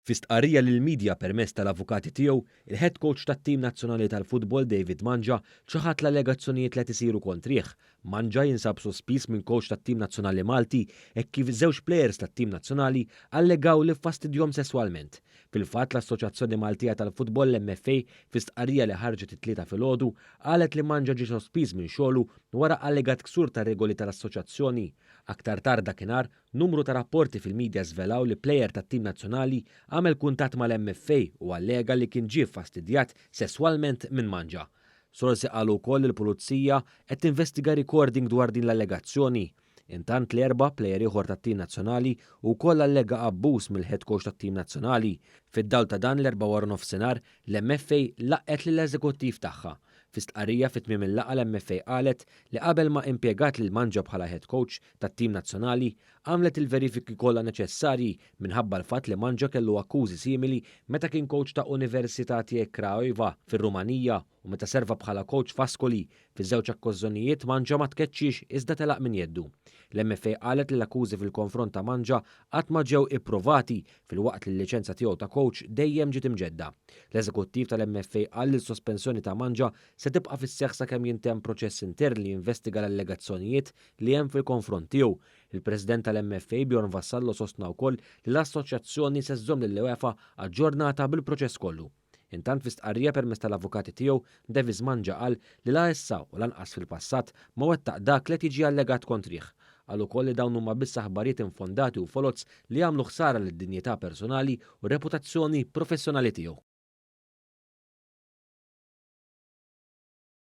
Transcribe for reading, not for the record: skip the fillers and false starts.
Fi stqarrija lill-midja permezz tal-avukati tiegħu, il-head coach tat-tim nazzjonali tal-futbol David Mangia ċaħad l-allegazzjonijiet li qed isiru kontrih. Mangia jinsab sospiż minn coach tat-tim nazzjonali Malti hekk kif żewġ plejers tat-tim nazzjonali allegaw li ffastidjhom sesswalment. Fil-fatt l-Assoċjazzjoni Maltija tal-Futbol l-MFA fi stqarrija li ħarġet it-Tlieta filgħodu qalet li Mangia ġie sospiż minn xogħlu wara allegat ksur tar-regoli tal-assoċjazzjoni. Aktar tard dakinhar, numru ta' rapporti fil-midja żvelaw li plejer tat-tim nazzjonali għamel kuntatt mal-MFA u allega li kien ġie ffastidjat sesswalment minn Mangia. Sorsi qalu wkoll li l-Pulizija qed tinvestiga recording dwar din l-allegazzjoni. Intant l-Erbgħa, plejer ieħor tat-tim nazzjonali wkoll allega abbuż mill-head coach tat-tim nazzjonali. Fid-dawl ta' dan l-Erbgħa waranofsinhar, l-MFA laqgħet lill-eżekuttiv tagħha. Fi stqarrija fi tmiem il-laqgħa l-MFA qalet li qabel ma impjegat lil Mangia bħala head coach tat-tim nazzjonali, għamlet il-verifiki kollha neċessarji minħabba l-fatt li Mangia kellu akkużi simili meta kien coach ta' Universitatea Craiova fir-Rumanija u meta serva bħala coach f'Ascoli. Fiż-żewġ akkużjonijiet Mangia ma tkeċċiex iżda telaq minn jeddu. L-MFA qalet li l-akkużi fil-konfront ta' Mangia qatt ma ġew ipprovati filwaqt li l-liċenza tiegħu ta' coach dejjem ġiet imġedda. L-eżekuttiv tal-MFA qal li s-sospensjoni ta' Mangia se tibqa' fis-seħħ sakemm jintemm proċess intern li jinvestiga l-allegazzjonijiet li hemm fil-konfront tiegħu. Il-President tal-MFA Bjorn Vassallo sostna wkoll li l-assoċjazzjoni se żżomm lill-UEFA aġġornata bil-proċess kollu. Intant fi stqarrija permezz tal-avukati tiegħu, Devis Mangia qal li la issa u lanqas fil-passat ma wettaq dak li qed jiġi allegat kontrih. Qal ukoll li dawn huma biss aħbarijiet infondati u foloz li jagħmlu ħsara lid-dinjità personali u r-reputazzjoni professjonali tiegħu.